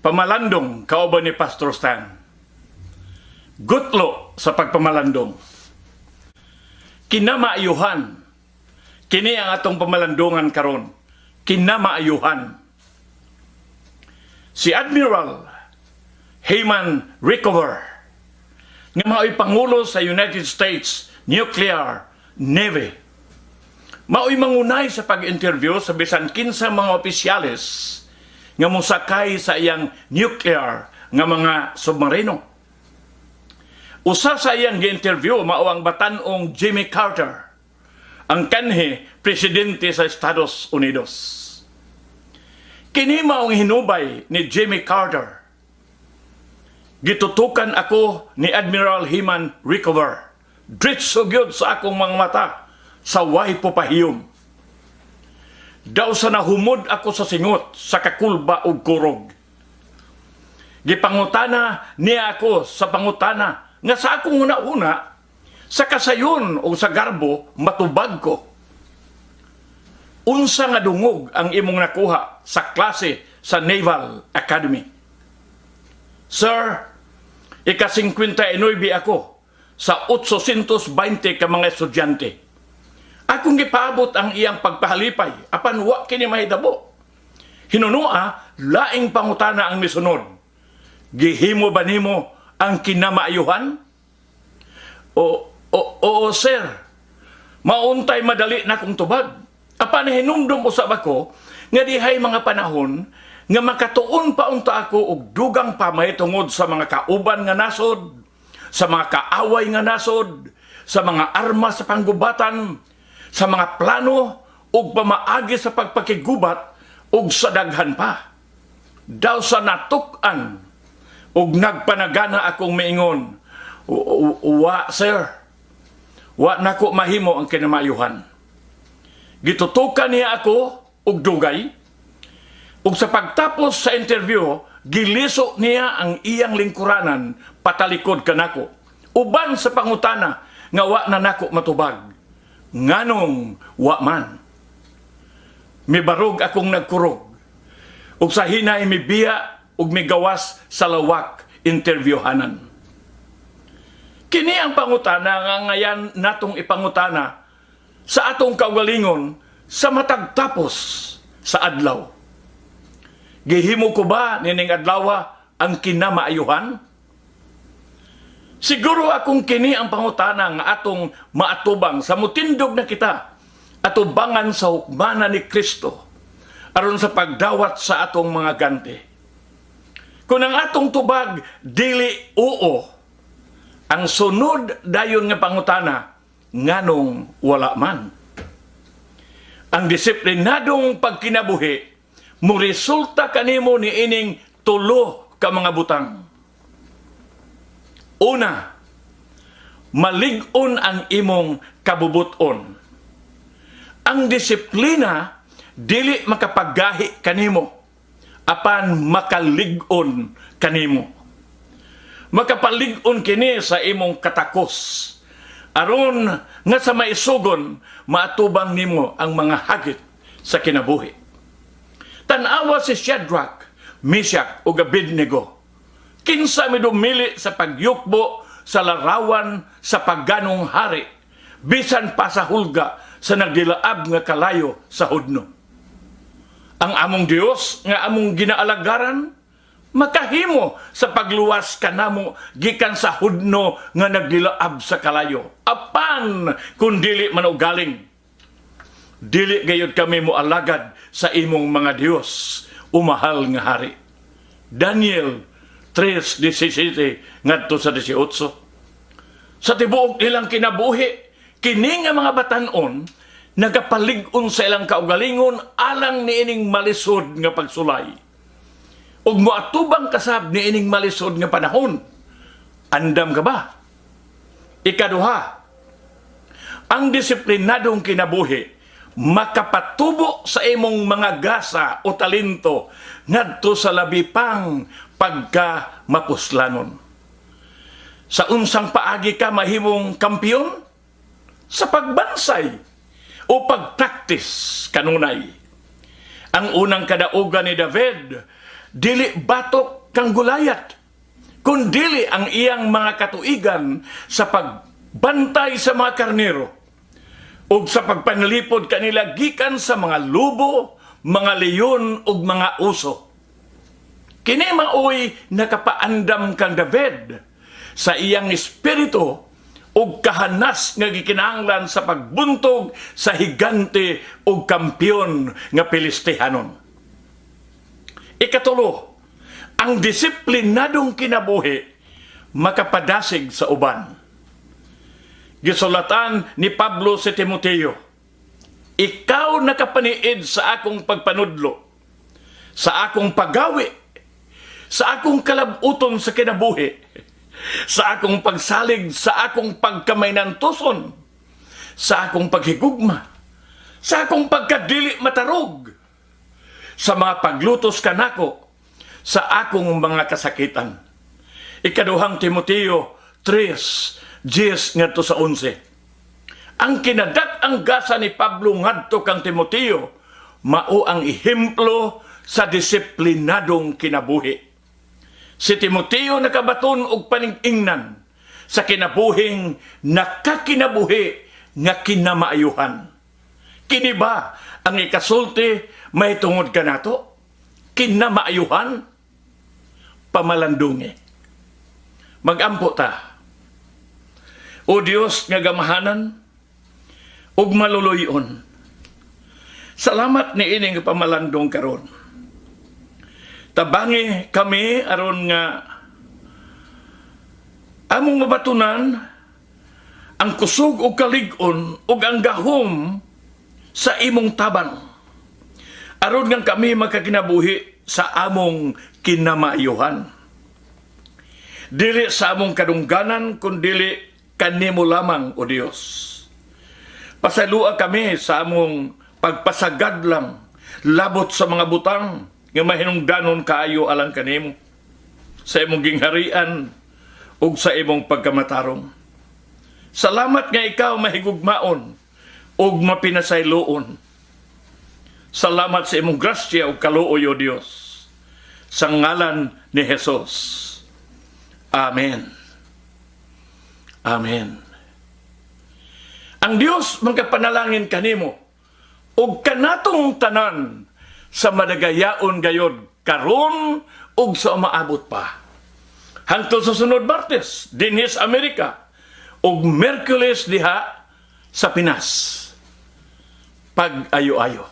Pamalandong kauban ni Pastor Stan. Gutlo sa pagpamalandong. Kinamaayuhan. Kini ang atong pamalandungan karon. Kinamaayuhan. Si Admiral Hyman Rickover nga mao'y pangulo sa United States Nuclear Navy, mao'y mangunay sa pag-interview sa bisan kinsa mga opisyales nga mosakay sa iyang nuclear nga mga submarino. Usa sa iyang gi-interview mao ang batan-ong Jimmy Carter, ang kanhi presidente sa Estados Unidos. Kini maong hinubay ni Jimmy Carter: "Gitutukan ako ni Admiral Hyman Rickover. Dritso gyud sa akong mga mata sa way popahiyom. Daw sa nahumod ako sa singot sa kakulba ug kurog. Gipangutana niya ako sa pangutana nga sa akong una-una, sa kasayon o sa garbo, matubag ko. Unsa nga dungog ang imong nakuha sa klase sa Naval Academy?" "Sir, ika-59 ako sa 820 ka mga estudyante." Akong gipaabot ang iyang pagpahalipay, apan wa kini mahitabo. Hinunoa, laing pangutana ang misunod. "Gihimo ba nimo ang kinamaayuhan?" "O, oo, sir." Mauntay madali na kong tubag. Apan hinumdum usab ako nga dihay mga panahon nga makatuon pa unta ako og dugang pa mahitungod sa mga kauban nga nasod, sa mga kaaway nga nasod, sa mga armas sa panggubatan, sa mga plano ug pamaagi sa pagpakigubat ug sa daghan pa. Daw sa natuk-an ug nagpanagana akong miingon, 'Wa, sir. Wa nako mahimo ang kinamayuhan.' Gitutukan niya ako og dugay. Ug sa pagtapos sa interview, giliso niya ang iyang lingkuranan patalikod kanako. Uban sa pangutana nga wa na nako matubag. Nganong wa man? Mibarog akong nagkurog. Ug sa hinay mibiya ug migawas sa lawak interviewhanan." Kini ang pangutana nga ngayan natong ipangutana sa atong kaugalingon sa matag tapos sa adlaw. Gihimo ko ba nining adlaw ang kinamaayuhan? Siguro akong kini ang pangutana nga atong maatubang sa mutindog na kita atubangan sa hukmana ni Kristo aron sa pagdawat sa atong mga ganti. Kung ang atong tubag dili oo, ang sunod dayon nga pangutana, nganong wala man? Ang disiplinadong pagkinabuhi mo resulta kanimo ni ining tulo ka mga butang. Una, malig-on ang imong kabubuton. Ang disiplina dili makapaggahi kanimo, apan makalig-on kanimo. Makapalig-on kini sa imong katakos aron nga sa maisugon maatubang nimo ang mga hagit sa kinabuhi. Tan-awa si Shadrach, Meshach ug Abednego. Kinsa midumili sa pagyukbo sa larawan sa paganong hari, bisan pa sa hulga sa nagdilaab nga kalayo sa hudno. "Ang among Dios nga among ginaalagaran makahimo sa pagluwas kanamo gikan sa hudno nga nagdilaab sa kalayo. Apan kung dili man og galing, dili gayud kami mo alagad sa imong mga Dios, o mahal nga hari." Daniel 3:17 ngadto sa 18. Sa tibuok nilang kinabuhi, kini nga mga batan-on nagapalig-on sa ilang kaugalingon alang niining malisod nga pagsulay. Ug moatubang kasab niining malisod nga panahon. Andam ka ba? Ikaduha, ang disiplinadong kinabuhi makapatubo sa imong mga gasa o talento ngadto sa labi pang pagka mapuslanon. Sa unsang paagi ka mahimong kampiyon? Sa pagbansay o pagpraktis kanunay. Ang unang kadaugan ni David dili batok kang Goliath, kundili ang iyang mga katuigan sa pagbantay sa mga karnero ug sa pagpanalipod kanila gikan sa mga lobo, mga leon ug mga uso. Kini maoy nakapaandam kang David sa iyang espiritu ug kahanas nga gikinahanglan sa pagbuntog sa higante ug kampiyon nga Pilistihanon. Ikatulo, ang disiplinadong kinabuhi makapadasig sa uban. Gisulatan ni Pablo si Timoteo, "Ikaw nakapaniid sa akong pagpanudlo, sa akong paggawi, sa akong kalabuton sa kinabuhi, sa akong pagsalig, sa akong pagkamainantuson, sa akong paghigugma, sa akong pagkadili matarog, sa mga paglutos kanako, sa akong mga kasakitan." Ikaduhang Timoteo 3, 10 ngadto sa 11. Ang kinadak-ang gasa ni Pablo ngadto kang Timoteo mao ang ehemplo sa disiplinadong kinabuhi. Si Timoteo nakabaton og paning-ingnan sa kinabuhing nakakinabuhi nga kinamaayuhan. Kini ba ang ikasulti mahitungod kanato? Kinamaayuhan? Pamalandungi. Magampo ta. O Dios nga gamahanan ug maluluyon, salamat ni ining pamalandong karon. Tabangi kami aron nga among mabatunan ang kusog ug kalig-on ug ang gahom sa imong tabang, aron nga kami makakinabuhi sa among kinamaayuhan. Dili sa among kadungganan, kundili kanimo lamang, O Dios. Pasayloa kami sa among pagpasagad lang labot sa mga butang nga mahinungdanon kaayo alang kanimo, sa imong gingharian ug sa imong pagkamatarong. Salamat nga ikaw mahigugmaon ug mapinasayloon. Salamat sa imong grasya ug kaluoy, O Dios. Sa ngalan ni Jesus. Amen. Amen. Ang Dios magkapanalangin kanimo ug kanatong tanan sa madagayaon gayod karon ug sa umaabot pa. Hangtod sa sunod Martes dinhi sa Amerika ug Miyerkules diha sa Pinas. Pag-ayo-ayo.